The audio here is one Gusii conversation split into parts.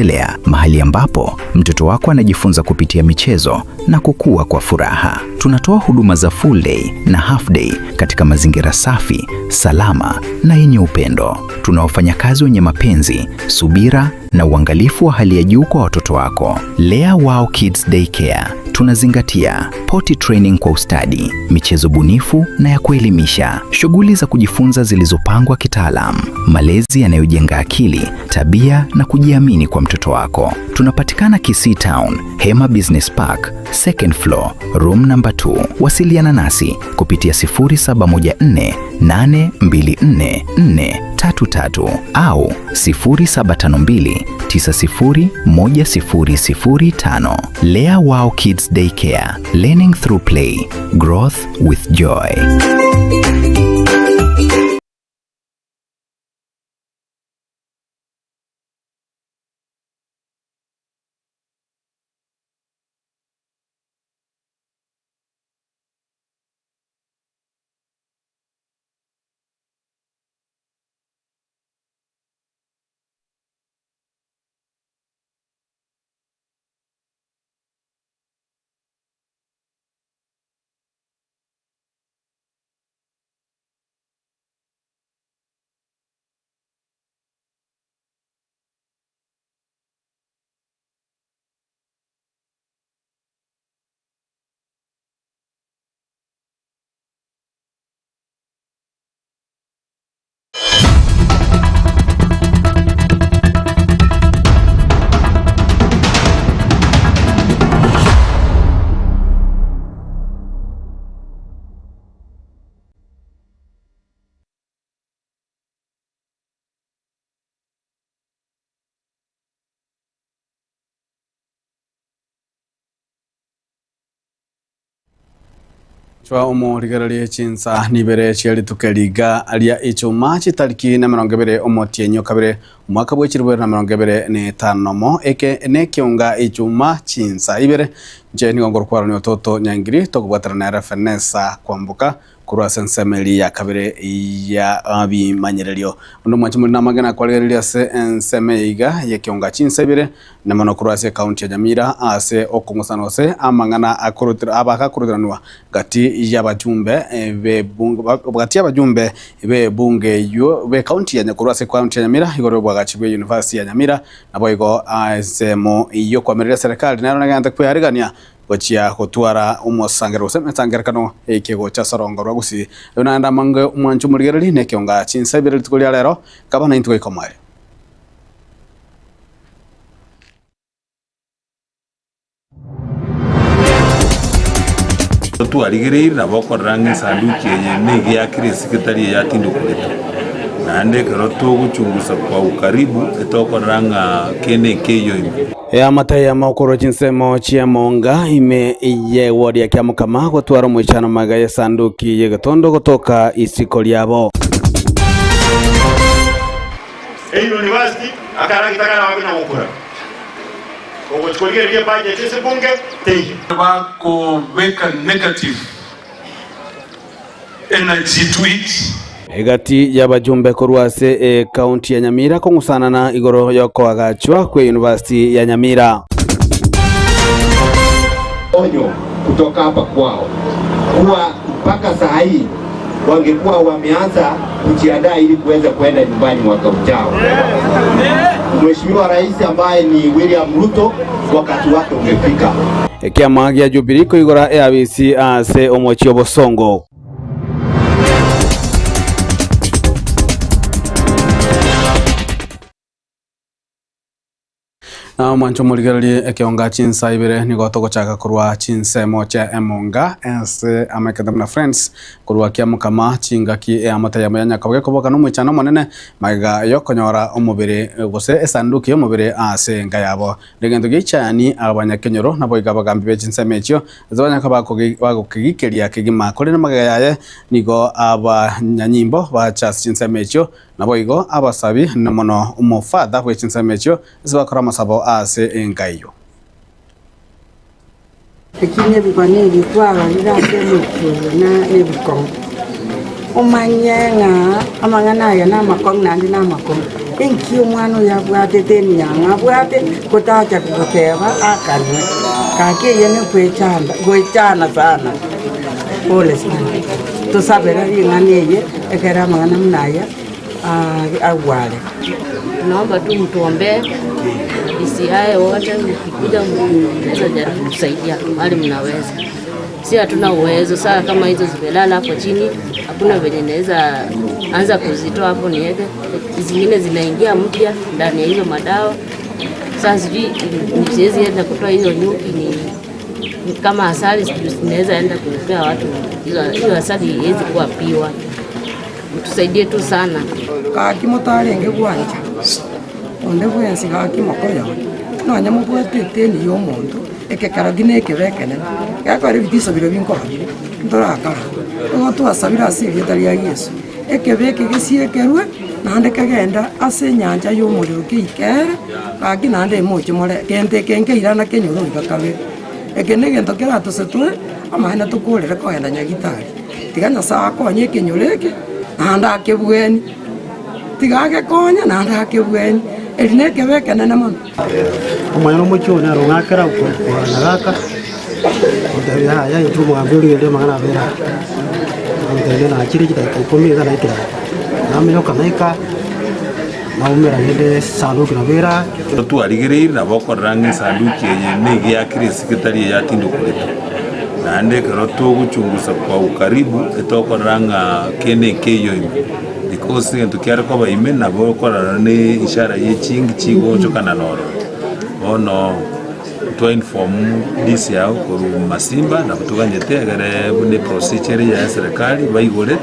Lea, mahali ambapo mtoto wako anajifunza kupitia michezo na kukua kwa furaha. Tunatoa huduma za full day na half day katika mazingira safi, salama na yenye upendo. Tuna wafanyakazi wenye mapenzi, subira na uangalifu wa hali ya juu kwa watoto wako. Lea Wow Kids Daycare tunazingatia potty training kwa ustadi, michezo bunifu na ya kuelimisha, shughuli za kujifunza zilizopangwa kitaalam, malezi yanayojenga akili, tabia na kujiamini kwa mtoto wako. Tunapatikana Kisii Town, Hema Business Park, second floor, room number 2. Wasiliana nasi kupitia 0714 824 433 au 0752 901005. Lea Wow Kids Daycare, learning through play, growth with joy. Chwa omorigererie chinsa nibere chia rituko riga ria ichuma chitariki na emerongo ebere omotienyi okabere omwaka bwe chilifu ibere na emerongo ebere na etano nomo eke nekeunga ichuma chinsa ibere inche nigo ngorokwarania ototo nyangiri tokobwaterana nere Fenesa kwamboka Korwa ase ensemo eria ya kabere ya abimanyererio. Onde omwanchi more namang'ana akwarigereria ase ensemo eye iga y'ekeonga chinsa ibere, na mono korwa ase ekaunti ya Nyamira ase okong'usana gose amang'ana akorutera abagakoruteranwa gati y'abajumbe b'ebunge gati y'abajumbe b'ebunge eyio b'ekaunti ya korwa ase ekaunti ya Nyamira igoro y'obwagachi bwe university ya Nyamira naboigo ensemo y'okoamereria eserekari nero negente kwearigania Gochia gotwara omosangerero gose emesangererekano eike gocha ase orongo rwa Gusii. Ayio naende amange omwancho omorigereria na ekeonga chinsa ibere rituko ria rero, nkaba naintwe goika omoerio. Twarigereirie nabo okorora ng'a esanduki eye negeakire esike tari eyatindokoretwe. Naende ekero togochungusa kwa ukaribu, etokorora ng'a kende nkeiyo ime. Eamate eyemo korwa chinsemo chi'emonga ime y'ewodi ya Kiamokama gotwara omoichano magega y'esanduki y'egetondo gotoka isiko riabo. Eyunivasiti akaragita kare abakonya gokura ogochia korigereria ebudget ase ebunge teiyo. Bakobeka negative energy to it. Egati y'abajumbe korwa ase ekaunti ya Nyamira kong'usanana igoro y'okoagachwa kw'eyunivasiti ya Nyamira. Onyo kutoka hapa kwao kuwa mpaka saa hii wangekuwa wameanza kujiandaa ili kuweza kuenda nyumbani mwaka ujao. Mheshimiwa Rais ambaye ni William Ruto wakati wake umefika. Ekiama gia Jubilee koigora eabisi ase omochie o Bosongo. Na omwancho omorigererie ekeonga chinsa ibere nigo togochaka korwa chinsemo chia emonga ase amaekete buna Friends korwa kiamokama chingaki eamate yamo ya Nyakaboge koboka nomoichano omonene magega yokonyora omobere gose esanduki yomobere ase enka yabo. Negento giaichani abanyakenyoro naboigo abagambi be chinsemo echio ase banyaka bagokegikeria kegima korende magega yaye nigo abanyanyimbo bacha ase chinsemo echio Naboigo abasabi, na mono omofather bwe chinsemo echio, ase bakora amasabo aase enka eyio. Eki nebikone ebi twarorire ase omochie oyo na nebikong'u. Omanye ng'a amang'ana aya namakong'u naende namakong'u. Inki omwana oyo abwatete emiang'o abwate gotacha goteba akanwe? Gaki eye nogoechanda goechana sana, pole sana. Tosabere ring'ana eye ekero amang'ana buna aya agware. Tunaomba tu mtuombee DCI wote, mkikuja mnaweza jaribu kutusaidia mahali mnaweza. Si hatuna uwezo saa kama hizo zimelala hapo chini, hakuna venye naweza anza kuzitoa hapo niweke zingine, zinaingia mpya ndani ya hizo madawa. Sasa sijui siwezi enda kutoa hizo nyuki ni, ni kama asali, sijui naweza enda kupea watu hizo hiyo asali iwezi kuwa piwa. Mtusaidie tu sana. Gaki motarenge gwancha onde bwensi gaki mokoyona, nonya mobwate eteni y'omonto, ekekero ki nekebe ekenene, gekogera ebitiso biria binkoba bire, ntorakara. Nigo twasabire ase erieta ria Yeso, ekebe eke gesiekerwe, naende kegende ase enyancha y'omorero keikere, gaki naende emoche more, gento eke nkeirana kenyore oiga kabere. Eke negento keratosetwe, amaene tokorere kogenda Nyagitari. Tiga Nyasae akonye ekenyoro eke, naende akebwenie, tiga agekonye naende akebwenie, eri nekebe ekenene mono. Omonyene omochie oyo nere ong'akera korwa Nagaka, ontebia yaya intwe omogambi origereria amang'ana abere aa. Ontebia nachire chidakika ikomi iga naikire aa. Naminyoka naika, naumera rende esanduki nabo ere aa. Twarigereirie nabo okorora ng'a esanduki eye nigo eakire esike etari eyatindokoretwe, naende ekero togochungusa kwa ukaribu etokorora ng'a kende nkeiyo ime, because egento kiare koba ime nabo okorora ne ishara ye chingi chigoonchokana nororo. Bono twa inform DCI korwa Masimba nabo toganyete egere buna eprocedure ere ya eserekari baigore.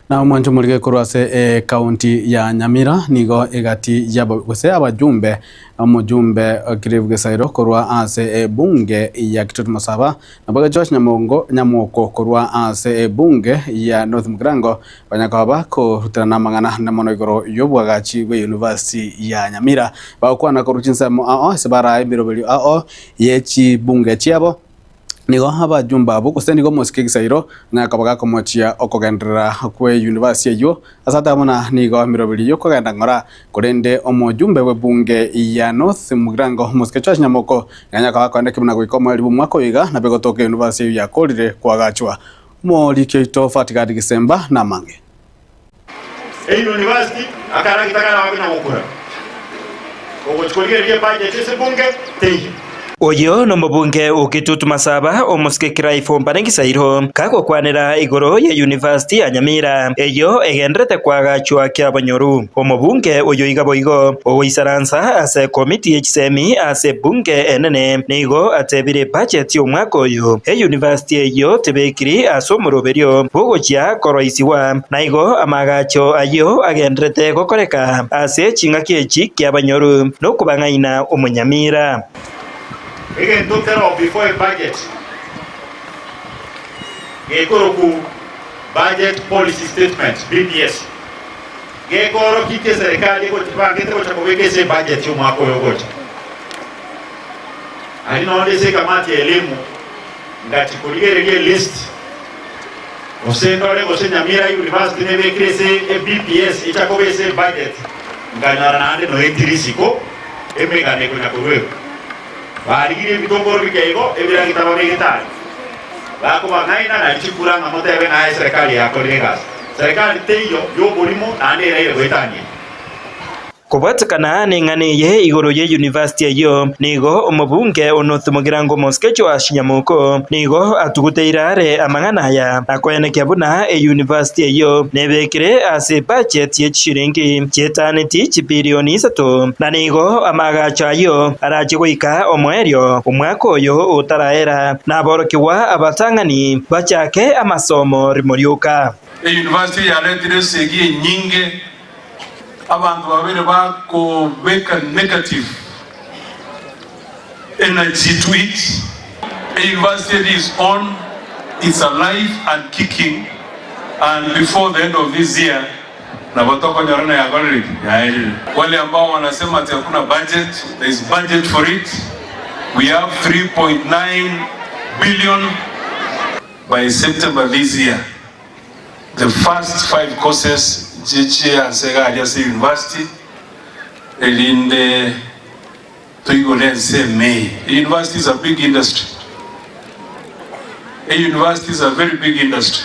Na omwancho omorige korwa ase ekaunti ya Nyamira nigo egati yabo gose abajumbe omojumbe Clive Gesairo korwa ase ebunge ya Kitutu Masaba na Josh Nyamongo Nyamoko korwa ase ebunge ya North Mugirango banyakoba bakoruterana amang'ana na mono igoro y'obwagachi bwe university ya Nyamira bagokwana korwa chinsemo ao ase barae emeroberio ao ye chibunge chiabo. Nigo abajumbe abwo, gose nigo omosike egesairo, nakoba gakomochia okogenderera kwe university eyio, ase ataba buna nigo emeroberi y'okogenda ng'ora. Korende omojumbe bw'ebunge ya North Mugirango, omosike Joash Nyamoko, nigo akoba gakoendeki buna goika omoerio bw'omwaka oyo iga nabo egotoka university eyio yakorire koagachwa. Omoriki oito Fatigadi Gisemba namange. Eyunivasiti akaragita karabe konya gokura. Ogochia korigereria ebudget ase ebunge teiyo. Oyio nomobunge o Kitutu Masaba, omosike Clive Ombane Gisairo, kagokwanera igoro ye University ya Nyamira eyio egenderete koagachwa kiabonyoru. Omobunge oyo iga boigo ogoisaransa ase ekomiti ye chisemi ase ebunge enene nigo atebire budget y'omwaka oyo e University eyio tebekiri ase omoroberio bw'ogochia koroisigwa, na igo amaagacho ayio agenderete gokoreka ase chingaki echi kiabanyoru nokobang'aina omonyamira. Egento kero before a budget gekorokwu Budget Policy Statement, BPS, gekoorokia ki eserekari ebangete gocha kobeka ase ebudget y'omwaka oyo ogocha. Aria nonde ase ekamati ya elimu Ngachia korigereria elist, gose ndore gose Nyamira University nebekire ase eBPS echa koba ase ebudget, nkanyora naende noetire isiko emegano ekonya koruegwa. Barigirie ebitongoro bike igo ebiragita babegete aria. Bakobang'aina nari chikura ng'a motebe ng'a eserekari yakorire egasi. Serikali teiyo yoborimo naende eraire goetania. Kobwatekana neng'ana eye igoro ye university eyio, nigo omobunge o North Mugirango Mosike Joash Nyamoko nigo atuguteire are amang'ana aya na koenekia buna eyunivasiti eyio nebekire ase ebudget ye chishiringi chietaneti chibilioni isato na nigo amaagacho ayio arache goika omoerio omwaka oyo otaraera na aborokigwa abatang'ani bachake amasomo rimo rioka. Eyunivasiti yaretire esegi enyinge Abanto babere bakobeka negative energy to it. A university is on, it's alive and kicking and before the end of this year nabo tokonyora na yakorire ki? Yaerire. Wale ambao wanasema ati hakuna budget, there is budget for it. We have 3.9 billion by September this year. The first five courses. Nchichie ase egari ase university erinde toigore ense ime. University is a big industry. A university is a very big industry.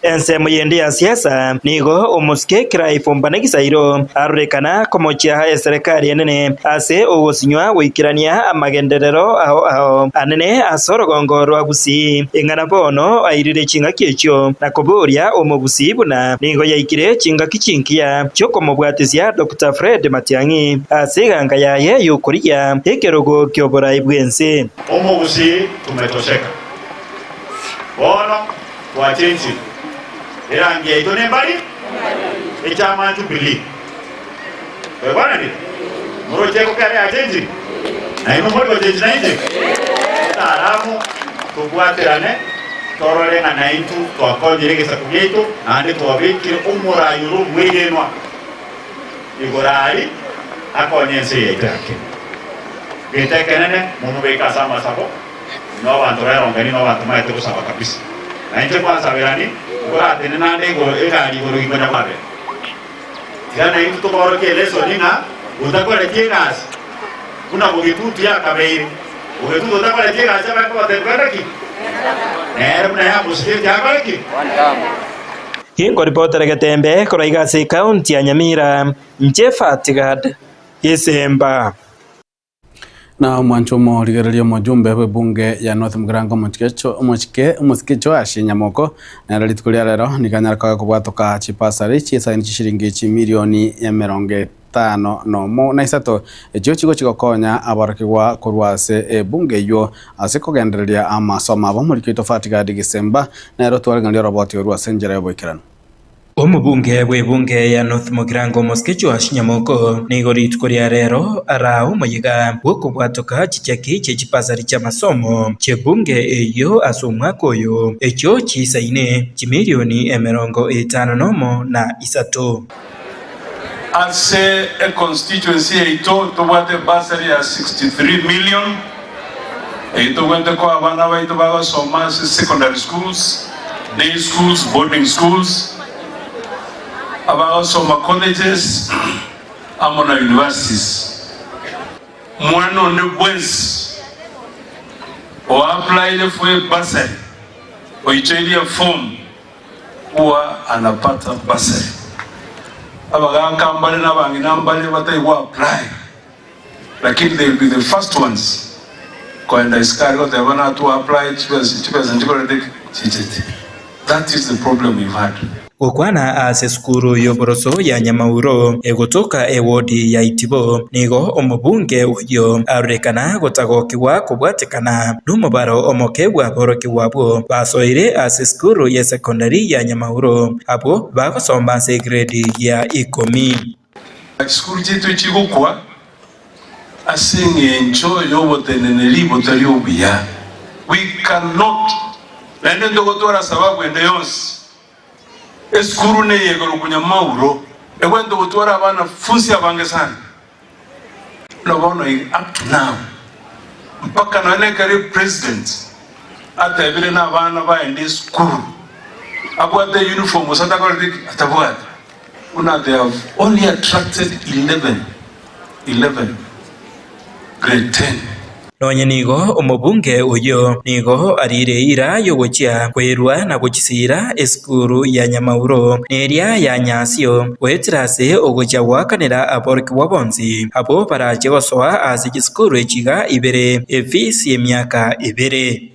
Ensemo yende ya siasa nigo omosike Clive Ombane Gisairo arorekana komochia eserekari enene ase ogosinywa goikerania amagenderero ao ao anene ase orogongo rwa Gusii. Ing'ana bono airire ching'aki echio na koboria omogusii buna nigo yaikire chingaki chingiya chi'okomobwatisia Doctor Fred Matiang'i ase eganga yaye y'okorigia ekerogo ki'oborai bw'ense. Omogusii tumetosheka. Bono twachenchire. Erangi yaito nembari echama Jubilee. Twekwananire? Moroche ekero yachenchire? Nainwe mori gochenchi nainche? Totaare tobwaterane torore ng'a naintwe twakonyire egesaku giaito naende twabekire omorai ore omwegenwa igoro aria akonye ense yaito ya Kenya. Gento ekenene momobeke ase amasabo. Inwe abanto berongeni na abanto maete gosaba kabisa. Na inche nkwansaberani, nkoratene naende igoro egari igoro ginkonya kwabera. Tiga naintwe toborokie elesoni ng'a otakoreti egasi buna bogetutu yakabeire. Bogetutu otakoreti egasi abaye kobatebia genda ki? Nere buna yamosigeti akore ki? Ginkoripotera Getembe korwa iga ase ekaunti ya Nyamira, inche Fatgad Gesemba. Na omwancho omorigereria omojumbe bw'ebunge ya North Mugirango omochike omosike Joash Nyamoko nere rituko ria rero nigo anyare koba kobwatoka chipasari chisaini chishiringi chimilioni emerongo etano nomo na isato echio chigochi gokonya aborokigwa korwa ase ebunge eyio ase kogendereria amasomo abo. Omoriki oito Fatgard Gisemba nere otwareng'aneria oroboti orwo ase enchera y'oboikeranu. Omobunge bw'ebunge ya North Mugirango Omosike Joash Nyamoko nigo rituko ria rero araa omoyega bw'okobwatoka chicheki chie chibasari chi'amasomo chi'ebunge eyio ase omwaka oyo, echio chiisaine chimilioni emerongo etano nomo na isato. Ase econstituency yaito tobwate ebursary ya 63 million eyio tobwenerete koa abana baito bagosoma ase secondary schools, day schools, boarding schools, abagosoma colleges amo na universities. Mwana onde bwensi o applyire for ebursary oichoirie eform Huwa anapata bursary. Abagaaka mbare na abang'ina mbare batari go apply lakini they will be the first ones koenda isiko aria goteba natwo apply chibesa chibesa nchikorete ki? Chichete. That is the problem we've had. Gokwana ase esukuru y'oboroso ya Nyamauro egotoka ewodi ya Itibo, nigo omobunge oyio arorekana gotagokigwa kobwatekana nomobaro omoke bw'aborokigwa abwo basoire ase esukuru y'esekondari ya Nyamauro, abwo bagosoma ase egredi ya ikomi. Chisukuru chiaito chigokwa ase engencho y'oboteneneri botari obuya. We cannot, naende ntogotwara sababu ende yonsi Esukuru neye ekorokwa Nyamauro egwente gotwara abana funsi abange sana. Buna bono iga up to now mpaka nonya nekero epresident atebire na abana baende esukuru abwate euniform gose atakorete ki? Atabwate. Buna they have only attracted 11, 11 grade 10. Nonya nigo omobunge oyio nigo ariire eira y'ogochia kwerua na gochisiira esukuru ya Nyamauro na eria ya Nyasio, goetera ase ogochia goakanera aborokigwa bonsi abwo barache gosoa ase chisukuru echiga ibere efees y'emiaka ebere.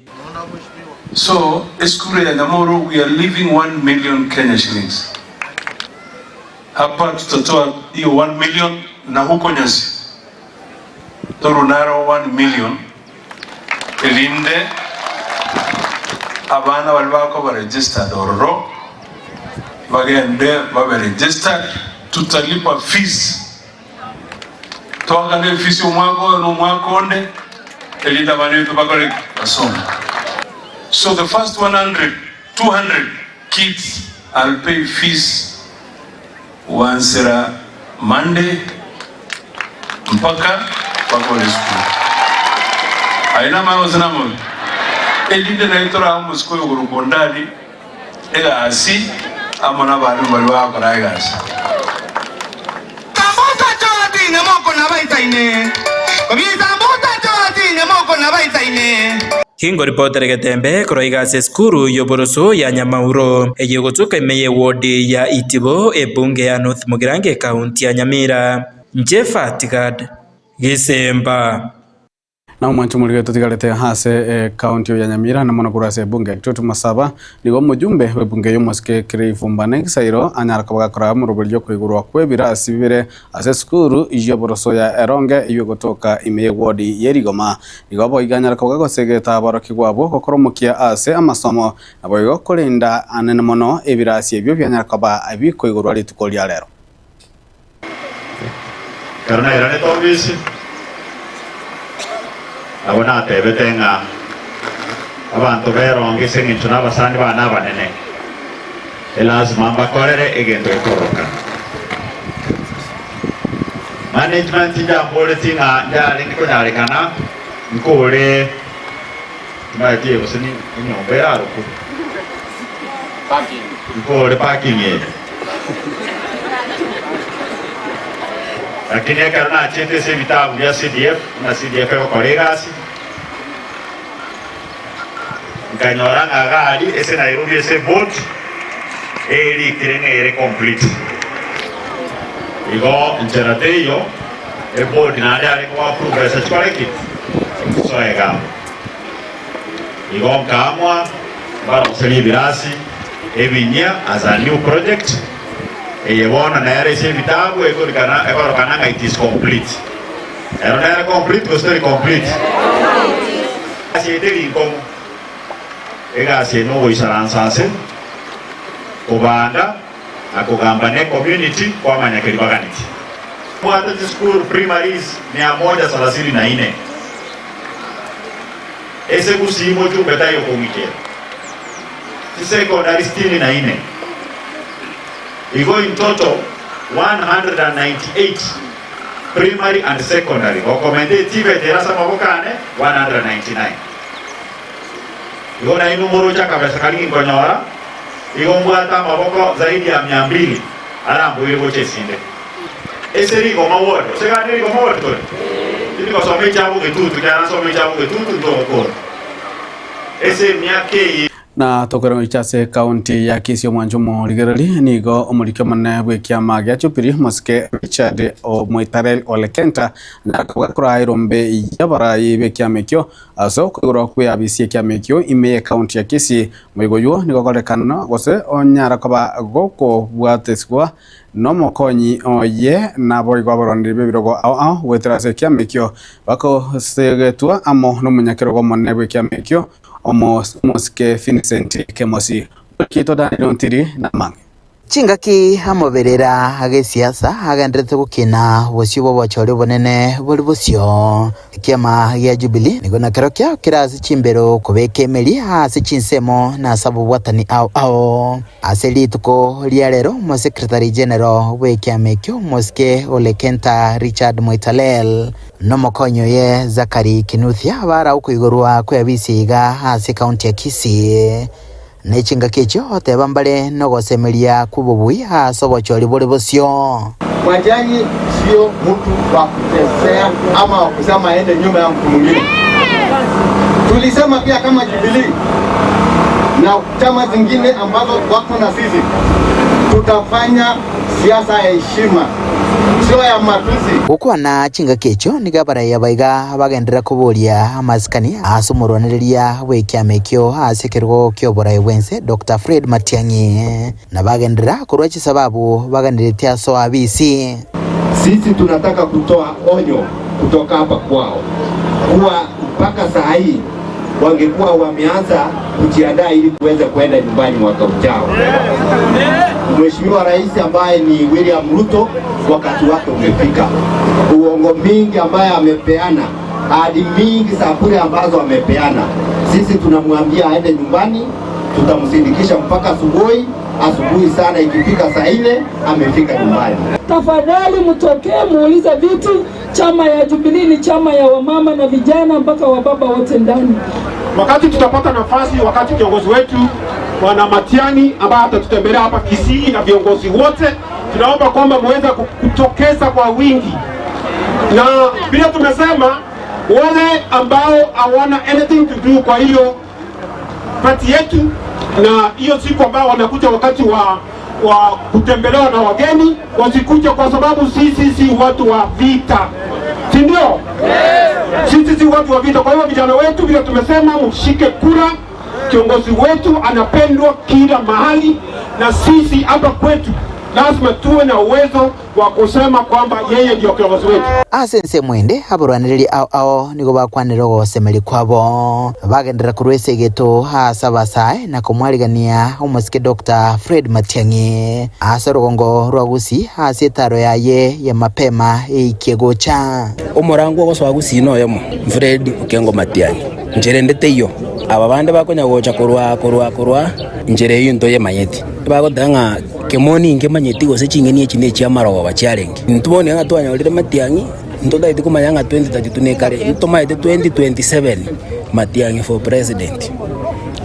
So esukuru ya Nyamauro we are leaving one million Kenya shillings. Hapa tutatoa hiyo one million na huko Nyasio. Torwe naro one million, erinde abana baria bakoba registered ororo bagende babe registered, tutalipa fees, toakane efees omwaka oyo na omwaka onde, erinde abana baito bakore ki? Basome. So the first 100, 200 kids I'll pay fees Gwansera Monday mpaka bakore esukuru. Aye namaya gose namabe? Erinde naye torae omosike oyo okorokwa Ondari egasi. amo nabarimu baria bagokora egasi. Kingoripotere getembe korwa iga ase esukuru y'oboroso ya Nyamauro, eye egotuka ime y'ewodi ya Itibo, ebunge ya North Mugirango ekaunti ya Nyamira. Inche Fatigad Gisemba. Na omwancho omorige totigarete ase ecounty ya Nyamira na mono korwa ase ebunge ya Kitutu Masaba nigo omojumbe bw'ebunge y'omosike Cliff Mbane Gisairo anyara koba gakora omoroberio okoigorwa kw'ebirasi bibere ase esukuru y'oboroso ya Eronge eyio egotoka ime y'ewodi y'Erigoma. Nigo boigo anyara koba gagosegeta aborokigwa abwo gokora omokia ase amasomo naboigo korenda anene mono ebirasi ebio bianyara koba bikoigorwa rituko ria rero. Ekero nairanete obisi, nabo natebete ng'a abanto beronge ase engencho nabasani bane abanene, elasima mbakorere egento gekororokana. Management njamboreti ng'a njarenge konyarekana nkore timanyeti gose enyomba erarokwe, nkore parking eye. Lakini ekero nachete ase ebitabu bia CDF, buna CDF egokora egasi, nkanyora ng'a gari ase Nairobi ase eboat erikire ng'a ere complete. Igo nchera teiyo, eboard naende yare ko approve besa chikore ki? Chisoe iga amo. Igo nkaamua mbaroserie ebirasi ebinyia as a new project, eye bono nere ase ebitabu ekorikana ekorokana ng'a it is complete. Ero nere complete gose teri complete? Egasi eye teri nkong'u, egasi eye nogoisaransa ase, kobanga na kogamba ne community kwamanya keria baganetie. Tobwate chisukuru primaries mia moja salasini na ine. Ase gusii mochumbe taiyo kong'ikera chisecondary sitini na ine, igo in total 198 primary and secondary, gokomenta etibet ere ase amaboko ane 199. Igo nainwe moroche akabesa karia ginkonyora, igo mbwate amaboko zaidi ya mia mbili aramboire gocha esinde. Ase rigoma ward, gose gande rigoma ward tore? Tindi gosoma echiabo getutu, ekiagera nsome echiabo getutu ntogokora. Ase emiaka eye. Na tokore gocha ase ekaunti ya Kisii omwancho omorigereri nigo omoriki omonene bw'ekiama gia Jubilee Mosike Richard Moitalel Ole Kenta anyare koraa erombe y'abarai b'ekiama ekio ase okoigorwa kw'eabisi y'ekiama ekio ime y'ekaunti ya Kisii. Moigo oywo nigo okorekana gose onyara koba gokobwatesigwa Nomokonyi oye naboigo abarwaneri b'ebirogo ao ao goetera ase ekiama ekio bakosegetwa amo nomonyakerogo omonene bw'ekiama ekio, omosike Vincent Kemosi. Orikito Daniel Ontiri namang'e. Chingaki amoberera ag'esiasa agenderete gokina bosio bw'obochori obonene bore bosio. Ekiama gia Jubilee nigo nakerokio kere ase chimbero kobeka emeri ase chinsemo na ase abobwatani ao ao. Ase rituko ria rero Omosekretari General bw'ekiama ekio Omosike Ole Kenta Richard Moitalel nomokonyi oye Zachary Kinuthia bara okoigorwa kweabisi iga ase ekaunti ya Kisii. Ne chingaki echio oteba mbare nogosemeria kw'obobui ase obochori bore bosio. Matiang'i sio mtu wa kuchezea ama wa kusema aende nyuma ya mtu mwingine. Tulisema pia kama Jubilee na chama zingine ambazo wako na sisi, tutafanya siasa ya heshima, sio ya matusi. Gokwana chingaki echio nigo abaraiyo abaiga bagenderera koboria amasikani ase omorwanereria bw'ekiama ekio ase ekerogo ki'oborai bw'ense Doctor Fred Matiang'i, na bagenderera korua chisababu baganeretie ase oabisi. Sisi tunataka kutoa onyo kutoka hapa kwao kuwa mpaka saa hii wangekuwa wameanza kujiandaa ili kuweza kuenda nyumbani mwaka ujao. Mheshimiwa Rais ambaye ni William Ruto, wakati wake umefika. Uongo mingi ambaye amepeana, ahadi mingi za bure ambazo amepeana, sisi tunamwambia aende nyumbani, tutamsindikisha mpaka asubuhi. Asubuhi sana ikifika saa nne amefika nyumbani. Tafadhali mtokee muulize viti. Chama ya Jubilee ni chama ya wamama na vijana mpaka wababa wote ndani. Wakati tutapata nafasi, wakati kiongozi wetu Bwana Matiang'i ambaye atatutembelea hapa Kisii na viongozi wote. Tunaomba kwamba muweze kutokeza kwa wingi, na pia tumesema wale ambao hawana anything to do kwa hiyo pati yetu na hiyo siku ambao wanakuja wakati wa wa kutembelewa na wageni wasikuja, kwa sababu sisi si watu wa vita, si ndio? Sisi si watu wa vita. Kwa hiyo vijana wetu, vile tumesema, mshike kura. Kiongozi wetu anapendwa kila mahali, na sisi hapa kwetu lazima tuwe na uwezo wa kusema kwamba yeye ndio kiongozi wetu. Ase ensemo ende, abarwanereri ao ao nigo bakwanire ogosemeria kwabo, bagenderera korwa ase egeto ase abasae na komwarigania omosike Doctor Fred Matiang'i ase orogongo rwa Gusii ase etaro yaye ya mapema eikie gocha. Omorango ogosoa Gusii noyomo, Fred Okengo Matiang'i. Nchera ende teiyo. Aba bande bakonya gocha korwa korwa korwa nchera eyio ntoyemanyeti. Bagoteba ng'a kemoni nkemanyeti gose ching'eni echi nechi'amarogoba chiarenge. Intwe bono ng'a twanyorire Matiang'i, ntotagete komanya ng'a 2032 nekare, ntomaete 2027 Matiang'i for president.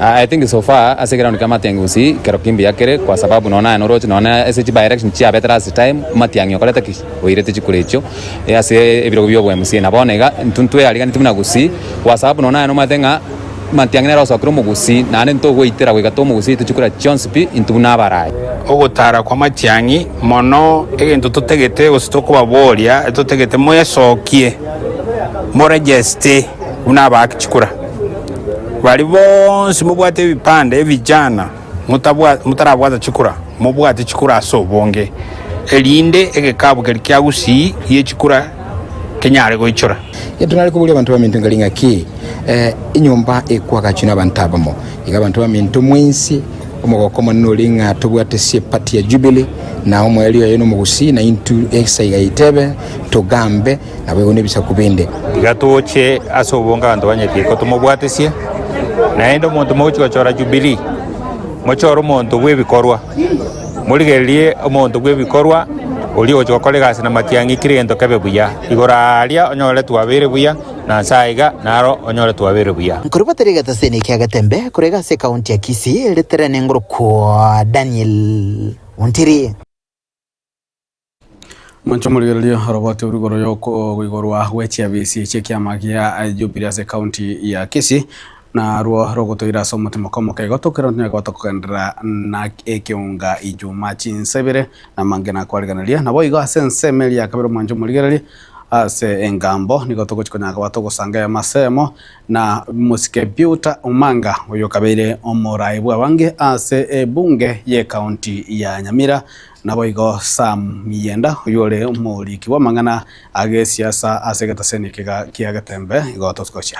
I think so far ase eground kia Matiang'i gusii kero ki mbuya kere kwa sababu nonya naye noroche nonya ase chi by election chiabete last time Matiang'i okorete ki? Oirete chikura echio ase ebirogo bia obo MCA na bono iga intwe ntweariganeti buna gusii kwa sababu nonya naye nomanyete ng'a Matiang'i nere osokire omogusii naende ntogoitera goika tomogusii tochikura chionsi pi intwe buna abarai. Ogotara kwa Matiang'i mono egento totegete gose tokobaboria totegete mwesokie moregeste buna abaaki chikura. Baria bonsi mobwate ebipande ebijana motarabwata chikura mobwate chikura ase obonge erinde egekabu keria kia Gusii gie chikura kenyare goichora. Gento nare koboria abanto baminto nkari ng'aki, enyomba ekwagachwa nabanto abamo. Iga abanto baminto mwensi, omogoko omonene ore ng'a tobwate ase eparty ya Jubilee, na omoerio oye nomogusii, na intwe esaiga yaitebe togambe naboigo nebisaku binde. Tiga toche ase obonge abanto ba Nyatieko tomobwatesie, naende omonto mogochia gochora Jubilee, mochore omonto bw'ebikorwa. Morigererie omonto bw'ebikorwa oria ogochia gokora egasi na matiang'i kera egento kebe buya. Igoro aaria onyore twabeire buya, na inse aiga naro onyore twabeire buya. Nkorwa batari egetaseni kia Getembe korwa iga ase ekaunti ya Kisii ritere nengorokwa Daniel Ontiri. Mwanche omorigereria oroboti oru igoro y'okoigorwa gwe chiabisi chi'ekiama gia Jubilee ase ekaunti ya Kisii, narwo rogotoira ase omotimoko omoke igo tokere tonyare koba tokogenderera na ekeunga Ijumaa chinsa ibere na amange nakwarigereria. Naboigo ase ensemo eria ya kabere omwanche omorigereria ase engambo nigo togochia konyara koba togosanga amasemo na mosike Peter Omanga oyo okabeire omorai bw'abange ase ebunge y'ekaunti ya Nyamira. Naboigo Sam Miyenda, oyore omoriki bw'amang'ana ag'esiasa ase egetaseni eke kia Getembe, igo togochia.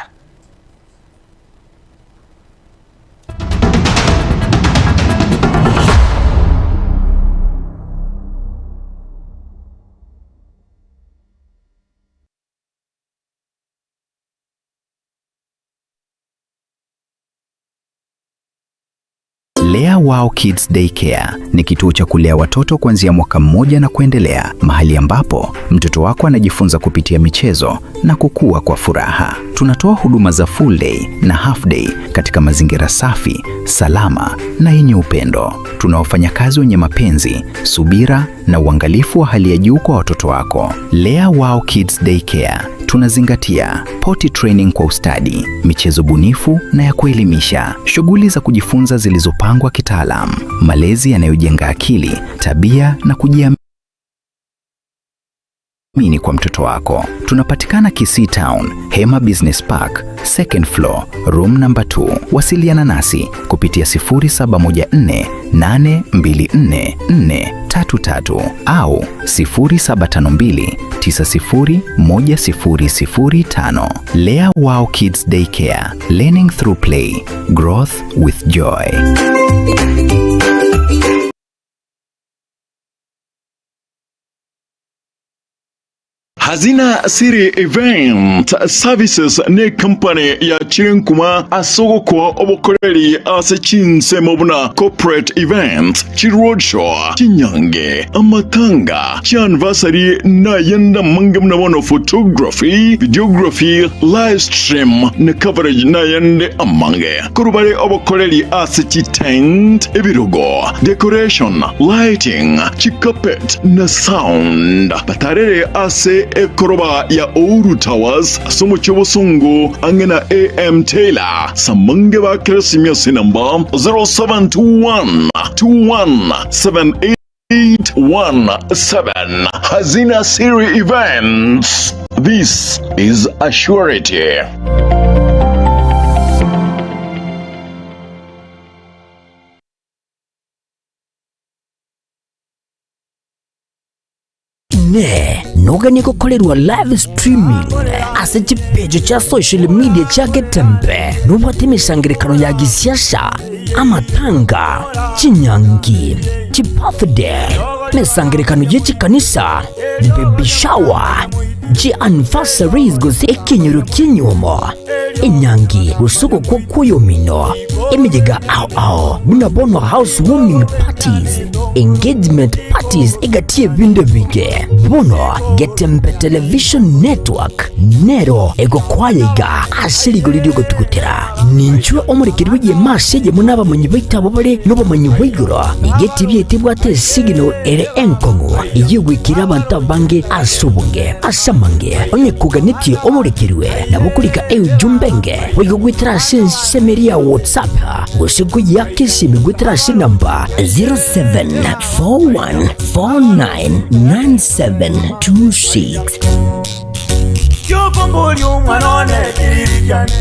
Lea Wow Kids Daycare ni kituo cha kulea watoto kuanzia mwaka mmoja na kuendelea, mahali ambapo mtoto wako anajifunza kupitia michezo na kukua kwa furaha. Tunatoa huduma za full day na half day katika mazingira safi, salama na yenye upendo. Tuna wafanyakazi wenye mapenzi, subira na uangalifu wa hali ya juu kwa watoto wako. Lea Wow Kids Daycare tunazingatia potty training kwa ustadi, michezo bunifu na ya kuelimisha, shughuli za kujifunza zilizopangwa kitaalam, malezi yanayojenga akili, tabia na kujiamini kwa mtoto wako. Tunapatikana Kisii Town, Hema Business Park, second floor, room number 2. Wasiliana nasi kupitia 0714 824 433 au 0752 901005. Lea Wow Kids Daycare, learning through play, growth with joy. Hazina City Event Services necompany yachire nkuma ase ogokoa obokoreri ase chinsemo buna corporate events, chiroadshow, chinyange, amatanga, chianniversary nayende amange buna bono photography, videography, live stream na coverage nayende amange. Korwa bare obokoreri ase chitent, ebirogo, decoration, lighting, chicarpet na sound. Batarere ase ekoroba ya Ouru Towers ase omochie obosongo ang'e na AM Taylor. Samange ba Keresimia ase enamba 0721 21 7817. Hazina Siri Events. This is a surety. Inee! Noganie gokorerwa live streaming ase chipeji chia social media chia Getembe? Nobwate emesangerekano ya gisiasa, amatanga, chinyangi, chibirthday, emesangerekano ye chikanisa, baby shower, chianniversaries gose ekenyoro ki'enyiomo, enyangi gose ogokwa kw'oyomino, emeyega ao ao buna bono house warming parties, engagement parties egati y'ebinto ebinge. Bono Getembe Television Network nero egokwaya iga ase rigori ri'ogotugutera. Ninchwe omorekeri bw'egeema ase eyemo n'abamanyi baito abwo bare nobomanyi bwa igoro. Nigo etibi yaito ebwate esignal ere enkong'u eyio egwikera abanto abange ase obonge. Ase amange, onye koganetie omorekerwe, nabo okorika eujumbe enge boigo goetera ase ensemo eria ya WhatsApp gose koyeaka esimi goetera ase enamba 0741499726. Kiokomboria omwana one kiriri kiane.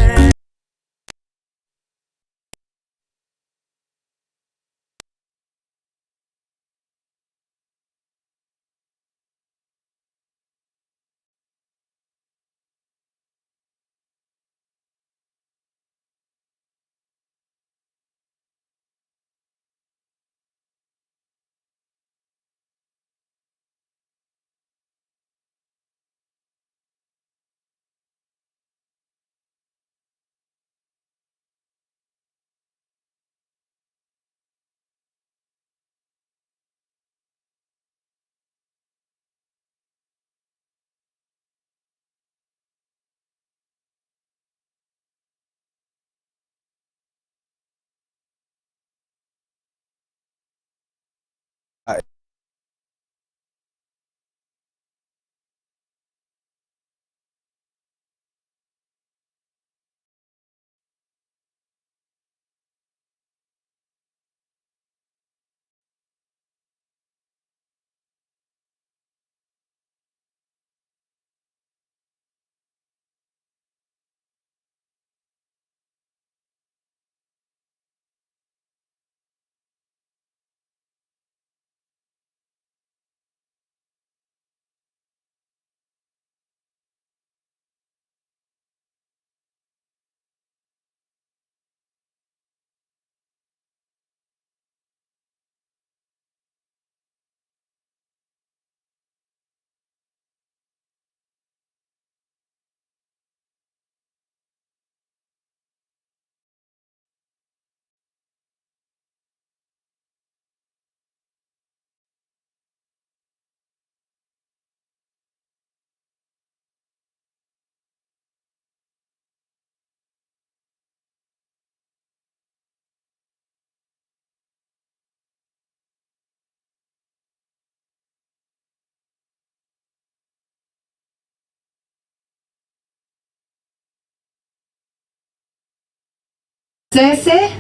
Sese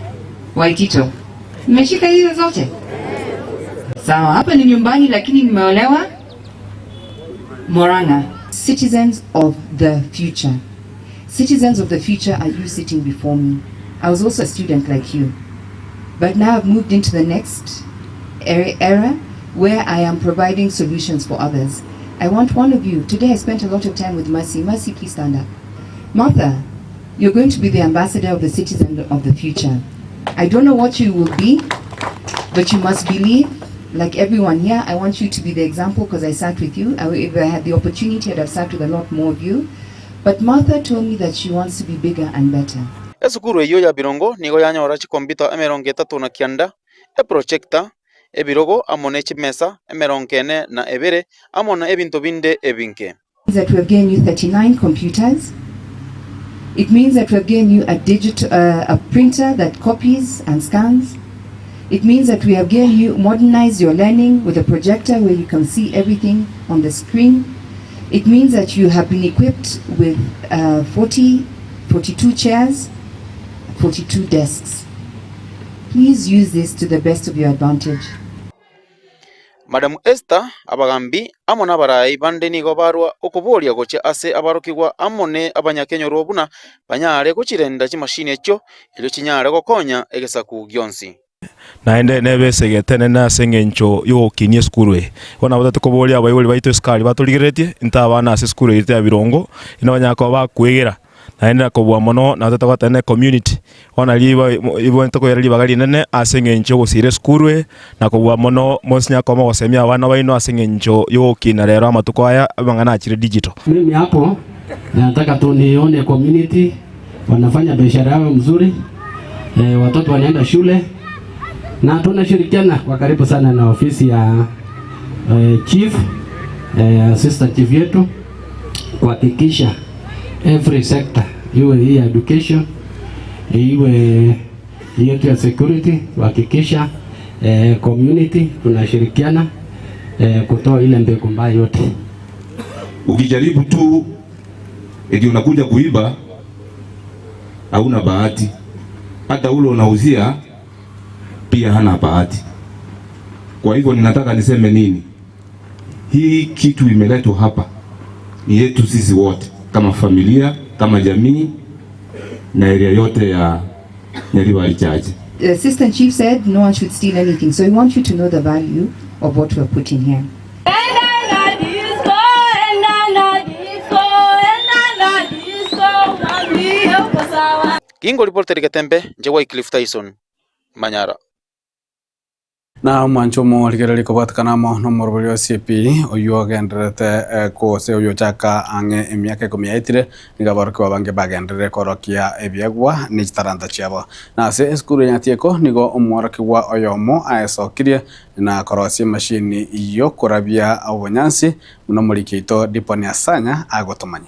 Waitito. Mmeshika hizo zote? Sawa, hapa ni nyumbani lakini nimeolewa Murang'a. Citizens of the future. Citizens of the future are you sitting before me. I was also a student like you. But now I've moved into the next era where I am providing solutions for others. I want one of you. Today I spent a lot of time with Mercy. Mercy, please stand up. Martha, you're going to be the ambassador of the citizen of the future. I don't know what you will be, but you must believe Like everyone here, I want you to be the example because I sat with you. I, if I had the opportunity, I'd have sat with a lot more of you. But Martha told me that she wants to be bigger and better. Esukuru eyio ya Birongo nigo yanyora chikompyuta 39, eprojector, ebirogo amo ne chimesa 42, amo na ebinto binde ebinge. That we have given you 39 computers. It means that we have given you a digital, a printer that copies and scans. It means that we have given you modernized your learning with a projector where you can see everything on the screen. It means that you have been equipped with 40, 42 chairs, 42 desks. Please use this to the best of your advantage. Madam Esther, abagambi, amo nabaraai bande nigo barua okoboria gochia ase abarokigwa amo ne abanyakenyoro buna banyare gochirenda chimashini echio erio chinyare gokonya egesaku gionsi. Naende nebe esegete enene ase engencho y'ogokinia esukuru eye. Bono nabo tokoboria abaibori baito esukari batorigereretie, intwe abana ase esukuru eye ya Birongo, inwe banyare koba bakwegera, naende na kobua mono nabo totagoteba ne ecommunity. Bono riba ibwenerete koira ribaga rinene ase engencho y'ogosira esukuru eye, na kobua mono monsi nyare koba mogosemia abana baino ase engencho y'ogokina rero amatuko aya amang'ana achire digital. Mimi hapo nataka tu nione community wanafanya biashara yao mzuri, watoto wanaenda shule na tunashirikiana kwa karibu sana na ofisi ya chief, assistant chief yetu kuhakikisha every sector iwe hii ya education iwe yetu ya security kuhakikisha community tunashirikiana kutoa ile mbegu mbaya yote. Ukijaribu tu eti unakuja kuiba, hauna bahati. Hata ule unauzia pia hana bahati. Kwa hivyo ninataka niseme nini? Hii kitu imeletwa hapa ni yetu sisi wote kama familia, kama jamii na area yote ya Nyaribari Chache. The assistant chief said no one should steal anything, so we want you to know the value of what we're putting here. Kingo riporteri Getembe, nche Wycliffe Tyson, Manyara. Na omwancho omorigereria kobwatekana amo nomorobori o CP oywo ogendererete gose oywo ochaka ang'e emiaka ikomi yaetire, nigo aborokigwa abange bagenderere korokia ebiegwa na echitaranta chiabo. Na ase esukuru ya Nyatieko nigo omworokigwa oyomo aesokirie na korosia emashini yokorabia obonyansi buna omoriki oito Dipon Asanya agotomanya.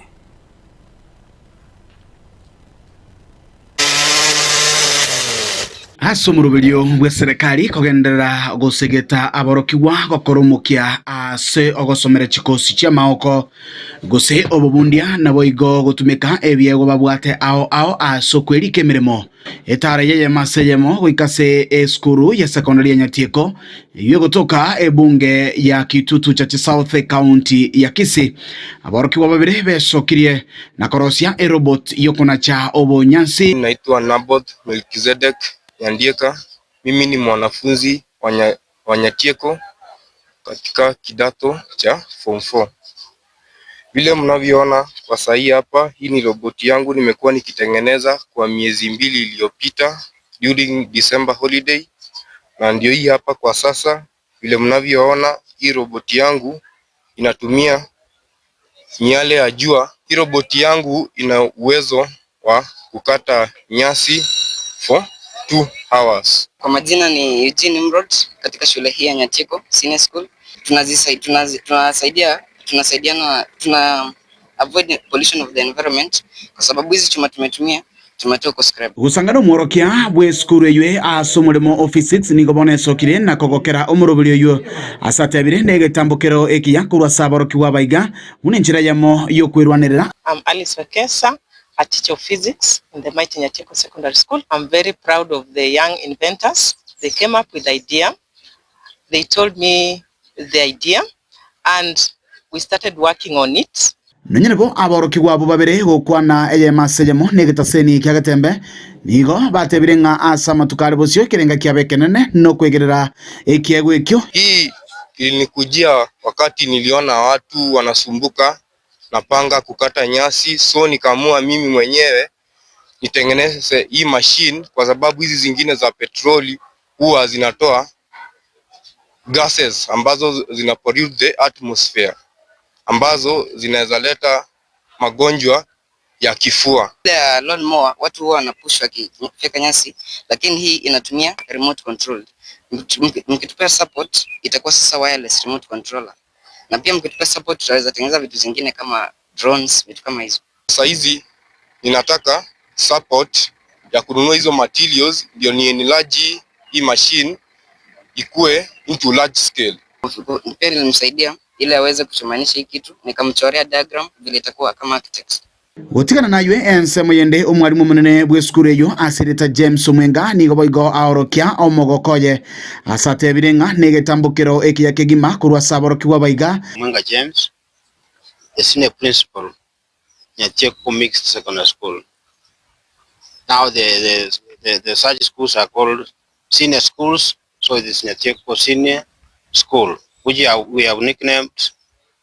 Ase omoroberio bw'eserekari kogenderera gosegeta aborokigwa gokora omokia ase ogosomera chikosi chi'amaoko gose obobundia naboigo gotumeka ebiegwa babwate ao ao ase okwerika emeremo etara yeyemo ase eyemo goika ase esukuru ya secondary ya Nyatieko eyio egotoka ebunge ya Kitutu Chache South ekaunti ya Kisii. Aborokigwa babere besokirie na korosia erobot y'okonacha obonyansi. Naitwa Naboth Melkizedek Nyandieka. Mimi ni mwanafunzi wa Nyatieko katika kidato cha form 4. Vile mnavyoona kwa sahii hapa, hii ni roboti yangu nimekuwa nikitengeneza kwa miezi 2 iliyopita during December holiday, na ndio hii hapa kwa sasa. Vile mnavyoona hii roboti yangu inatumia miale ya jua. Hii roboti yangu ina uwezo wa kukata nyasi for 2 hours. Kwa majina ni Eugene Nimrod katika shule hii ya Nyatieko Senior School. Tunasaidiana, tuna avoid pollution of the environment kwa sababu hizi chuma tumetumia tumetoa kwa scrap. Gosangana omworokia bw'esukuru eywe ase omoremo o physics nigo bono esokire na kogokera omoroberi oywo ase atebire na egetambokero ekiya korwa ase aborokigwa abaiga buna enchera yamo y'okwerwanerera. I'm Alice Wekesa, a teacher of physics in the Mighty Nyatieko Secondary School. I'm very proud of the young inventors. They came up with the idea. They told me the idea and we started working on it. Nonye nabo aborokigwa abo babere gokwana eyemo ase eyemo na egetaseni kia Getembe nigo batebire ng'a ase amatuko are bosio ekerenga kiabo ekenene nokwegerera ekiegwa ekio. Hii ilinikujia wakati niliona watu wanasumbuka na panga kukata nyasi, so nikaamua mimi mwenyewe nitengeneze hii machine kwa sababu hizi zingine za petroli huwa zinatoa gases ambazo zina pollute the atmosphere ambazo zinaweza leta magonjwa ya kifua. Ile ya lawn mower watu huwa wanapush wakifyeka nyasi, lakini hii inatumia remote control. Mkitupea support itakuwa sasa wireless remote controller, na pia mkitupea support tutaweza tengeneza vitu zingine kama drones, vitu kama hizo. Sasa hizi ninataka support ya kununua hizo materials ndio ni enlarge hii machine ikue into large scale. Pia nilimsaidia ili aweze kuchumanisha hii kitu, nikamchorea diagram vile itakuwa kama architect. Gutigana naywe ensemo yende omwarimu omonene bwa esukuru eyo asereta James Omwenga nigo boigo aorokia omogokoye ase atebire ng'a na egetambokero ekiya kegima korwa ase aborokigwa baiga. Mwenga James, the senior principal, Nyatieko Mixed Secondary School. Now the such schools are called senior schools, so it is Nyatieko Senior School, which we have nicknamed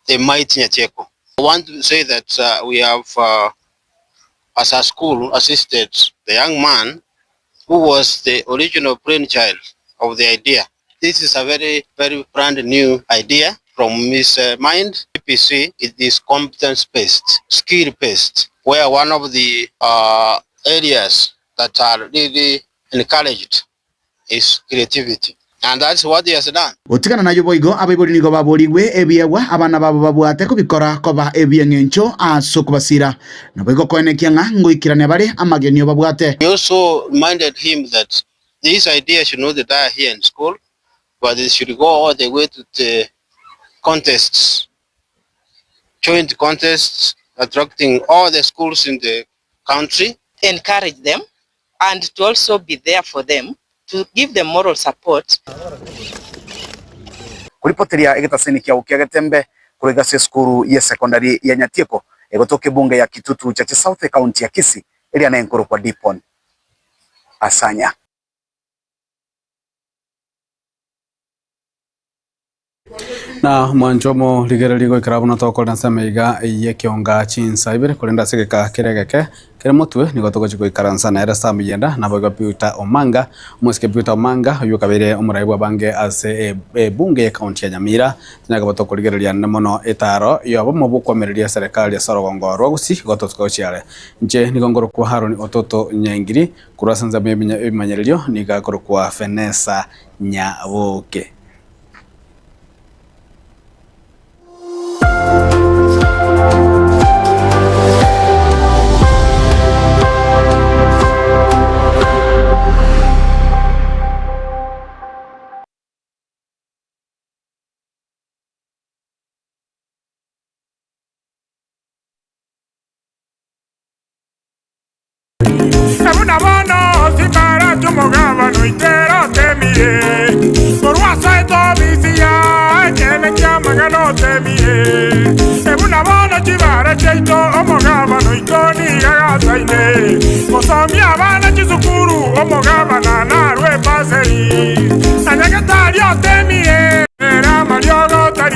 the Mighty Nyatieko. I want to say that we have, as a school, assisted the young man who was the original brainchild of the idea. This is a very, very brand new idea from his mind. PPC, it is competence-based, skill-based, where one of the areas that are really encouraged is creativity. And that's what he has done. Gotigana nayo boigo abaibori nigo baborigwe ebiegwa abana babo babwate kobikora koba ebieng'encho ase okobasira na boigo koenekia ng'a ngoikerania bare amagenio babwate. We also reminded him that this idea should not die here in school, but it should go all the way to the contests, joint contests attracting all the schools in the country. Encourage them and to also be there for them, to give them moral support. Kuripotiria egetaseni kia ukia getembe kuriga ase esukuru ya secondary ya Nyatieko egotoka ebunge ya Kitutu Chache South county ya Kisii eria na enkoro kwa Dipon Asanya. Na mwanchomo rigereri goikera buno tokorera nseme iga eye kionga chinsa ibere korenda ase egeka kere egeke kere motwe nigo togochi goikaransa nere Sam Yenda nabo igo Peter Omanga omosike Peter Omanga oyo kabere omorai bwa bange ase ebunge ya county ya Nyamira tinyaga tokorigereria nene mono etaro yobo mobokwamereria serikali ase orogongo rwa Gusii gototuka nche nigo ngorokwa Haron Ototo Nyangiri korwa ase ensemo ebimanyererio niga akorokwa Fenesa Nyaboke. Ebuna bono simbara tumugabano itero temie Korwasa etobisia ekene kia magano temie Ebuna bono chibara chiaito omogabano ito nigagasaine Gosomia abana chisukuru omogabana narwe paseri Nanyagetario temie era mariogo tariko.